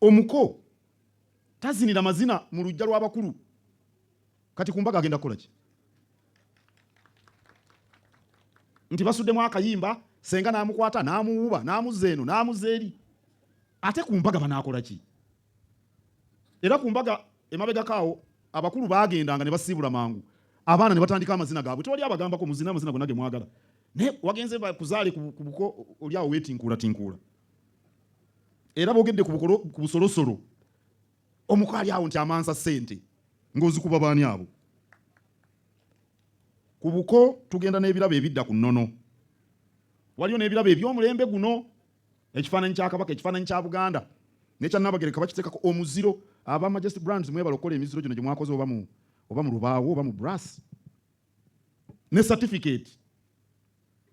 Omuko tazinira mazina mu luggya lw'abakulu, kati ku mbaga agenda kukola ki? Nti basuddemu akayimba, senga n'amukwata n'amuwuba n'amuzza eno n'amuzza eri, ate ku mbaga banaakola ki? Era ku mbaga emabegako awo abakulu baagendanga ne basiibula mangu, abaana ne batandika amazina gaabwe. Tewali abagambako muzine amazina gonna ge mwagala, naye wagenze bakuzaale ku buko oli awo weetinkuulatinkuula. Era boogedde ku busolosolo, omuko ali awo nti amansa ssente ng'ozikuba baani abo? Ku buko tugenda n'ebirabo ebidda ku nnono. Waliyo n'ebirabo eby'omulembe guno, ekifaananyi kya Kabaka, ekifaananyi kya Buganda n'ekya Nnaabagereka bakiteekako omuziro. Aba Majesty Brands mwebale okukola emiziro gino gye mwakoze oba mu oba mu lubaawo oba mu brass ne certificate.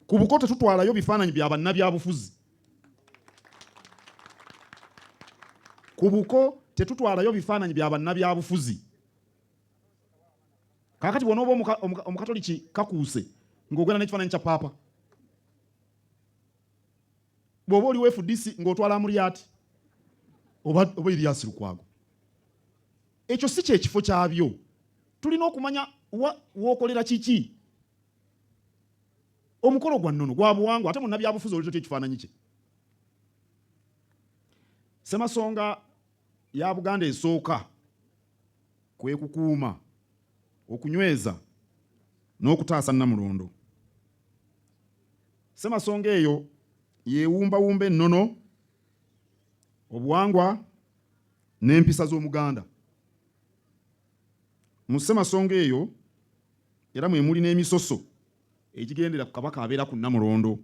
Ku buko tetutwalayo bifaananyi bya bannabyabufuzi. Ku buko tetutwalayo bifaananyi bya bannabyabufuzi. Kaakati bw'onooba Omukatoliki kakuuse ng'ogenda n'ekifaananyi kya Paapa. Bw'oba oli wa FDC ng'otwala Amuriat oba Erias Lukwago. Ekyo si kye kifo kyabyo. Tulina okumanya wa w'okolera kiki. Omukolo gwa nnono gwa buwangwa ate munnabyabufuzi oleeta otya ekifaananyi kye? Ssemasonga ya Buganda esooka kwe kukuuma, okunyweza n'okutaasa Nnamulondo. Ssemasonga eyo y'ewumbawumba ennono, obuwangwa n'empisa z'Omuganda. Mu ssemasonga eyo era mwe muli n'emisoso egigendera ku Kabaka abeera ku Nnamulondo.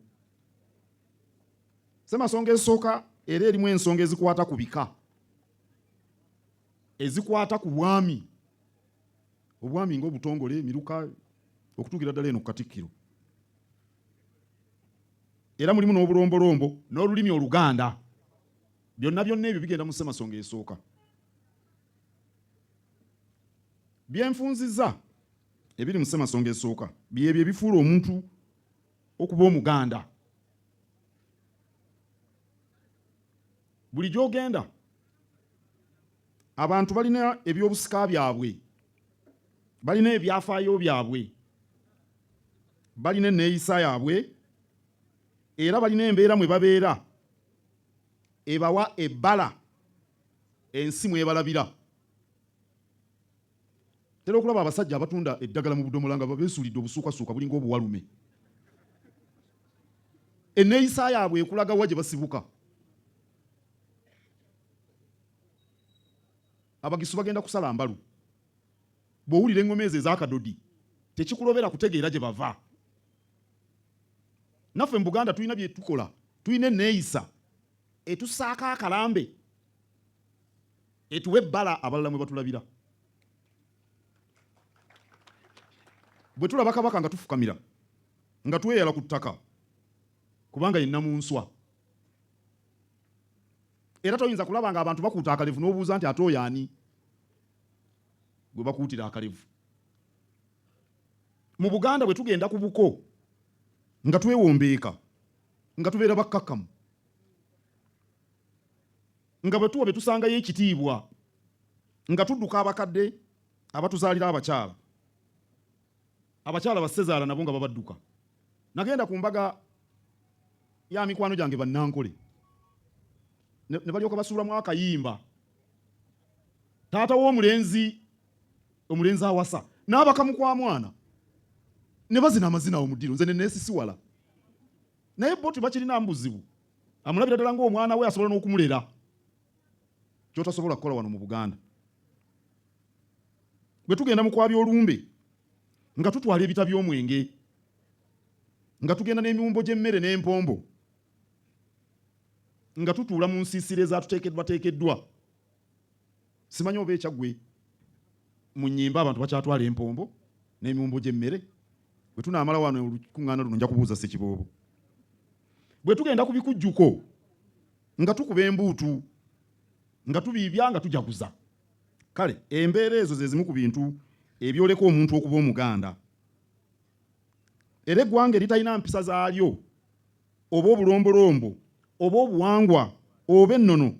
Ssemasonga esooka era erimu ensonga ezikwata ku bika, ezikwata ku bwami, obwami ng'obutongole, emiruka okutuukira ddala eno ku Katikkiro. Era mulimu n'obulombolombo n'olulimi Oluganda. Byonna byonna ebyo bigenda mu ssemasonga esooka. Bye nfunzizza ebiri mu ssemasonga esooka byebyo ebifuula omuntu okuba Omuganda. Buli gy'ogenda abantu balina eby'obusika byabwe, balina ebyafaayo byabwe, balina enneeyisa yaabwe era balina embeera mwe babeera ebawa ebbala ensi mwebalabira. Ntera okulaba abasajja abatunda eddagala mu budomola nga babeesuulidde obusuukasuuka bulinga obuwalume. Enneeyisa yaabwe ekulaga wa gye basibuka. Abagisu bagenda kusala mbalu. Bw'owulira eŋŋoma ezo ez'akadodi tekikulobera kutegeera gye bava. Naffe mu Buganda tulina bye tukola, tulina enneeyisa etussaako akalambe etuwa ebbala abalala mwe batulabira. Bwe tulaba Kabaka nga tufukamira, nga tweyala ku ttaka kubanga ye Nnamunswa. Era toyinza kulaba ng'abantu bakuuta akalevu n'obuuza nti ate oyo ani gwe bakuutira akalevu. Mu Buganda bwe tugenda ku buko nga twewombeeka, nga tubeera bakkakkamu, nga bwe tuwa be tusangayo ekitiibwa, nga tudduka abakadde abatuzaalira abakyala, abakyala bassezaala nabo nga babadduka. Nagenda ku mbaga ya mikwano gyange Bannankole ne balyoka basuulamu akayimba taata w'omulenzi omulenzi awasa n'abaka mukwamwana ne bazina amazina awo mu ddiro, nze ne neesisiwala. Naye bo tebakirinaamu buzibu, amulabira ddala ng'omwana we asobola n'okumulera, ky'otasobola kukola wano mu Buganda. Bwe tugenda mu kwabya olumbe nga tutwala ebita by'omwenge, nga tugenda n'emiwumbo gy'emmere n'empombo, nga tutuula mu nsiisira ezatuteekeddwateekeddwa. Simanyi oba e Kyaggwe mu nnyimba abantu bakyatwala empombo n'emiwumbo gy'emmere. Bwe tunaamala wano olukuŋŋaana luno nja kubuuza Ssekiboobo. Bwe tugenda ku bikujjuko nga tukuba embuutu, nga tubiibya, nga tujaguza. Kale embeera ezo ze zimu ku bintu ebyoleka omuntu okuba Omuganda. Era eggwanga eritalina mpisa zaalyo oba obulombolombo oba obuwangwa oba ennono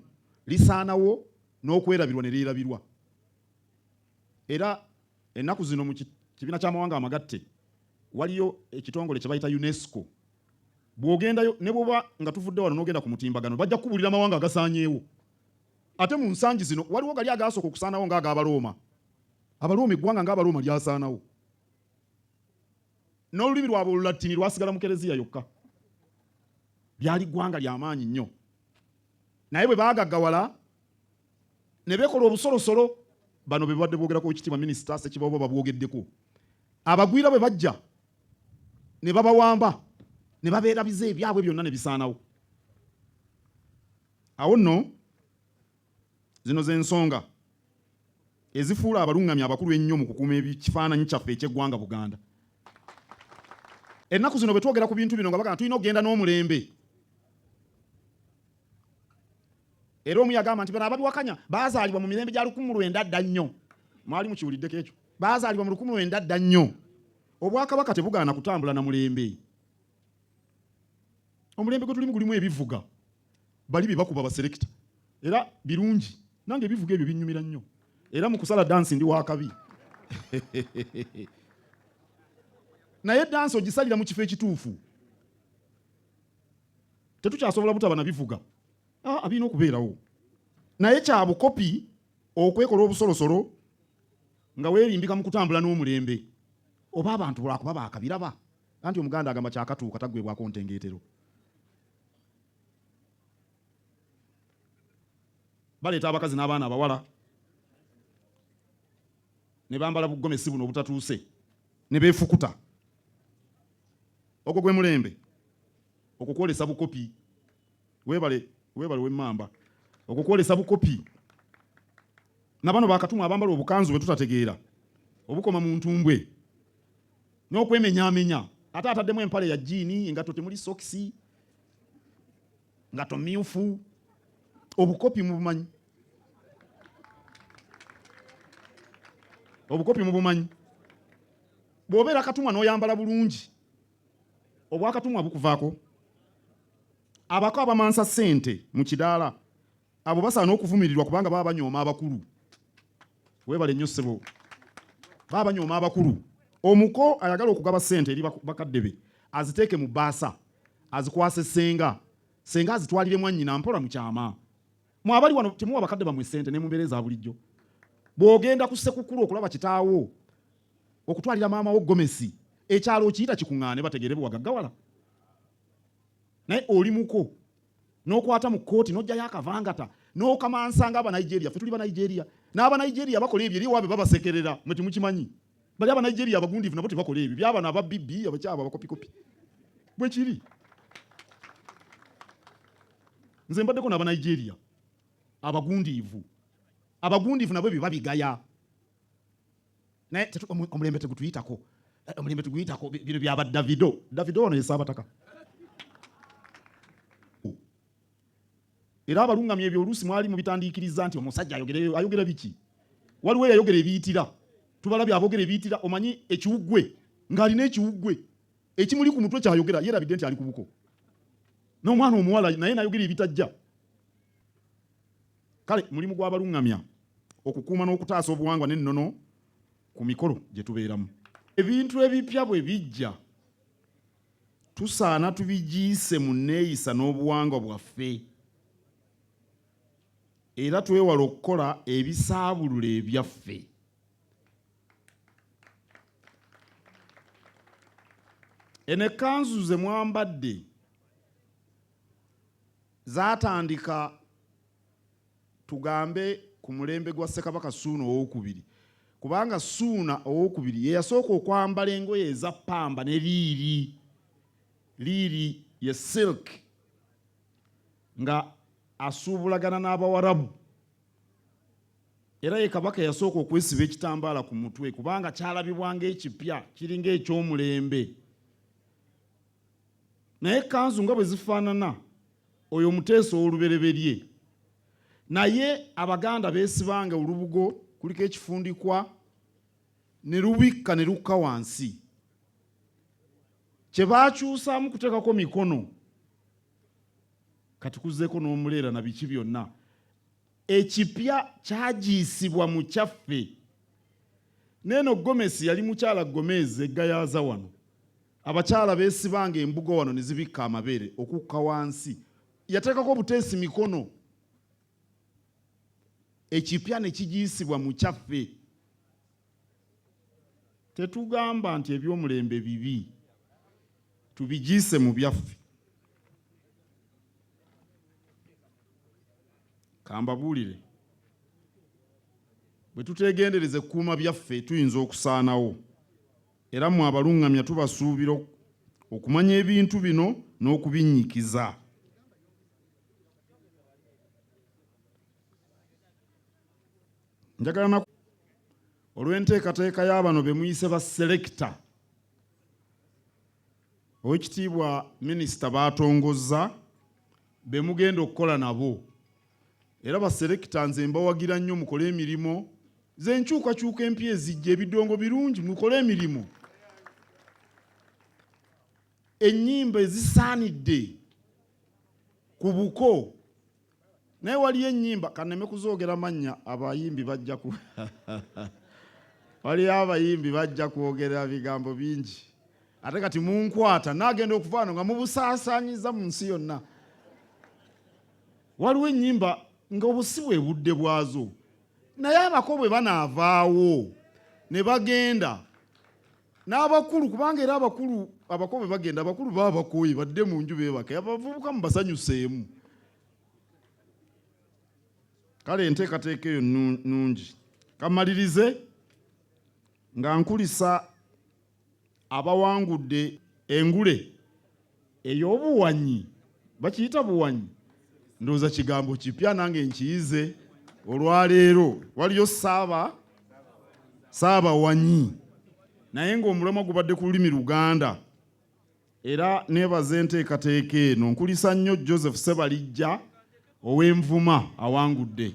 Lisaanawo n'okwerabirwa ne lyerabirwa. Era ennaku zino mu kibiina ky'amawanga amagatte waliyo ekitongole kye bayita UNESCO. Bw'ogendayo ne bw'oba nga tuvudde wano n'ogenda ku mutimbagano bajja kukubuulira amawanga agasaanyeewo. Ate mu nsangi zino waliwo gali agaasooka okusaanawo ng'ag'Abalooma. Abalooma, eggwanga ng'Abalooma lyasaanawo. N'olulimi lwabwe Olulattini lwasigala mu Kereziya yokka. Lyali ggwanga lya maanyi nnyo. Naye bwe baagaggawala ne beekola obusolosolo, bano be babadde boogerako Oweekitiibwa Minisita Ssekiboobo babwogeddeko. Abagwira bwe bajja ne babawamba ne babeerabiza ebyabwe byonna ne bisaanawo. Awo nno zino z'ensonga ezifuula abalungamya abakulu ennyo mu kukuuma ekifaananyi kyaffe eky'eggwanga Buganda. Ennaku zino bwe twogera ku bintu bino nga bagamba tulina okugenda n'omulembe. Era omu yagamba nti bano ababiwakanya baazaalibwa mu mirembe gya 1900 dda nnyo. Mwali mukiwuliddeko ekyo? Baazaalibwa mu 1900 dda nnyo. Obwakabaka tebugaana kutambula na mulembe. Omulembe gwe tulimu gulimu ebivuga bali bye bakuba baselekita era birungi. Nange ebivuga ebyo binnyumira nnyo. Era mu kusala dansi ndi wakabi. Naye dansi ogisalira mu kifo ekituufu. Tetukyasobola butaba na bivuga. Ah, birina okubeerawo. Naye kya bukopi okwekola obusolosolo nga weerimbika mu kutambula n'omulembe. Oba abantu lwakuba baakabiraba. Anti Omuganda agamba kyakatuuka taggwebwako ntengeetero. Baleeta abakazi n'abaana abawala ne bambala bugomesi buno obutatuuse ne beefukuta. Ogwo gwe mulembe. Okwo kwolesa bukopi. Weebale, weebale ow'emmamba. Okwo kwolesa bukopi. Na bano bakatumwa abambala obukanzu bwe tutategeera obukoma mu ntumbwe n'okwemenyaamenya, ate ataddemu empale ya jjiini, engatto temuli sokisi, ngatto myufu. Obukopi mubumanyi, obukopi mubumanyi. Bw'obeera katumwa n'oyambala bulungi, obwakatumwa bukuvaako. Abako abamansa ssente mu kidaala abo basaana okuvumirirwa kubanga baba banyooma abakulu. Weebale nnyo ssebo. Baba banyooma abakulu. Omuko ayagala okugaba ssente eri bakadde be aziteeke mu bbaasa azikwase ssenga, ssenga azitwalire mwannyina mpola mu kyama. Mwe abali wano temuwa bakadde bammwe ssente ne mu mbeera eza bulijjo. Bw'ogenda ku Ssekukkulu okulaba kitaawo okutwalira maama wo gomesi, ekyalo okiyita kikuŋŋaane bategeere bwe wagaggawala. Naye oli muko n'okwata mu kkooti n'oggyayo akavangata n'okamansa ng'Abanigeria. Ffe tuli Banigeria. N'Abanigeria bakola ebyo eri ewaabwe babasekerera. Mwe temukimanyi. Bali Abanigeria abagundiivu nabo tebakola ebyo. Byabano aba BB abakyabo abakopikopi. Bwe kiri. Nze mbaddeko n'Abanigeria abagundiivu. Abagundiivu nabo ebyo babigaya. Naye omulembe tegutuyitako. Omulembe teguyitako. Bino byaba Davido. Davido wano ye Ssaabataka. Era abalungamya ebyo oluusi mwali mubitandiikiriza nti omusajja ayogera, ayogera biki? Waliwo eyayogera ebiyitira. Tubalabye aboogera ebiyitira, omanyi ekiwuggwe, ng'alina ekiwuggwe ekimuli ku mutwe kyayogera, yeerabidde nti ali ku buko. N'omwana omuwala naye n'ayogera ebitajja. Kale mulimu gw'abalungamya okukuuma n'okutaasa obuwangwa n'ennono ku mikolo gye tubeeramu. Ebintu ebipya bwe bijja, tusaana tubigiise mu nneeyisa n'obuwangwa bwaffe era twewale okukola ebisaabulula ebyaffe. Eno ekkanzu ze mwambadde zaatandika tugambe ku mulembe gwa Ssekabaka Ssuuna Owookubiri kubanga Ssuuna Owookubiri ye yasooka okwambala engoye eza ppamba ne liiri. Liiri ye silk nga asuubulagana n'Abawarabu. Era ye Kabaka eyasooka okwesiba ekitambaala ku mutwe kubanga kyalabibwa ng'ekipya, kiringa eky'omulembe. Naye ekkanzu nga bwe zifaanana, oyo Muteesa ow'olubereberye. Naye Abaganda beesibanga olubugo kuliko ekifundikwa ne lubikka ne lukka wansi. Kye baakyusaamu kuteekako mikono, kati kuzzeeko n'omuleera na biki byonna. Ekipya kyagiisibwa mu kyaffe. Neeno gomesi yali mukyala Gomez eggayaaza wano. Abakyala beesibanga embugo wano ne zibikka amabeere okukka wansi. Yateekako buteesi mikono. Ekipya ne kigiisibwa mu kyaffe. Tetugamba nti eby'omulembe bibi, tubigiise mu byaffe. Kambabuulire, bwe tuteegendereza ekuuma byaffe tuyinza okusaanawo. Era mmwe abaluŋŋamya tubasuubira okumanya ebintu bino n'okubinnyikiza. Njagala na olw'enteekateeka y'abano be muyise ba selekita, Oweekitiibwa Minisita baatongozza be mugenda okukola nabo. Era baselekita nze mbawagira nnyo mukole emirimu z'enkyukakyuka empya ezijja, ebidongo birungi mukole emirimu. Ennyimba ezisaanidde ku buko naye waliyo ennyimba kaneme kuzoogera mannya abayimbi bajja ku waliyo abayimbi bajja kwogera bigambo bingi ate kati munkwata naagenda okuva wano nga mubusaasaanyiza mu nsi yonna. Waliwo ennyimba nga obusi bwe budde bwazo naye abako bwe banaavaawo ne bagenda n'abakulu kubanga era abakulu abako bwe bagenda abakulu baba bakooye badde mu nju beebake abavubuka mubasanyuseemu. Kale enteekateeka eyo nnungi. Kamalirize nga nkulisa abawangudde engule ey'obuwanyi, bakiyita buwanyi, ndowooza kigambo kipya nange nkiyize olwaleero. Waliyo saabawanyi naye ng'omulamwa gubadde ku lulimi Luganda. Era neebaza enteekateeka eno. Nkulisa nnyo Joseph Ssebalijja ow'Envuma awangudde.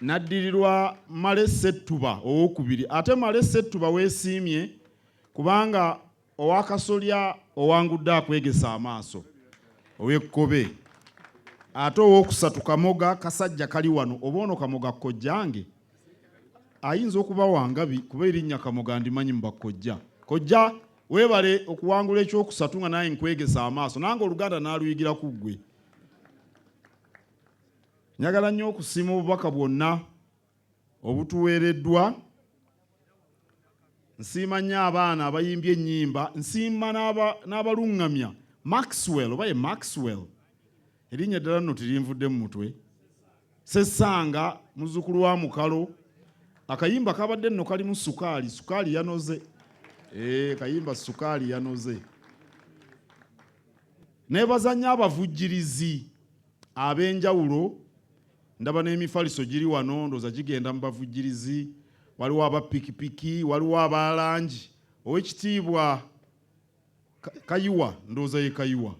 Naddirirwa Male Ssettuba ow'okubiri. Ate Male Ssettuba weesiimye kubanga ow'akasolya owangudde akwegesa amaaso ow'Ekkobe. Ate ow'okusatu Kamoga kasajja kali wano oba ono Kamoga kojjange? Ayinza okuba wangabi kuba erinnya Kamoga ndimanyi mu bakojja. Kojja weebale okuwangula ekyokusatu nga naye nkwegesa amaaso nange Oluganda naaluyigira ku ggwe. Njagala nnyo okusiima obubaka bwonna obutuweereddwa. Nsiima nnyo abaana abayimbye ennyimba, nsiima n'abaluŋŋamya. Maxwell oba ye Maxwell, erinnya eddala nno terinvudde mu mutwe. Ssessanga muzzukulu wa Mukalo, akayimba kabadde nno kalimu sukaali, sukaali yanoze. Kayimba sukaali yanoze. Neebaza nnyo abavujjirizi ab'enjawulo, ndaba n'emifaliso giri wano ndowooza gigenda mu bavujjirizi, waliwo aba pikipiki, waliwo aba langi. Owekitiibwa Kayiwa, ndowooza ye Kayiwa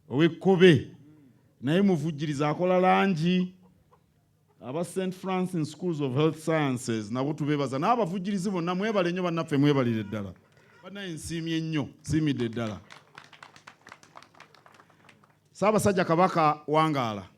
ow'Ekkobe, naye muvujjirizi akola langi. Aba St Francis Schools of Health Sciences nabo tubeebaza, n'abavujjirizi bonna mwebale nnyo bannaffe, mwebalire ddala. Bannaye nsiimye nnyo, nsiimidde ddala. Ssaabasajja Kabaka wangaala.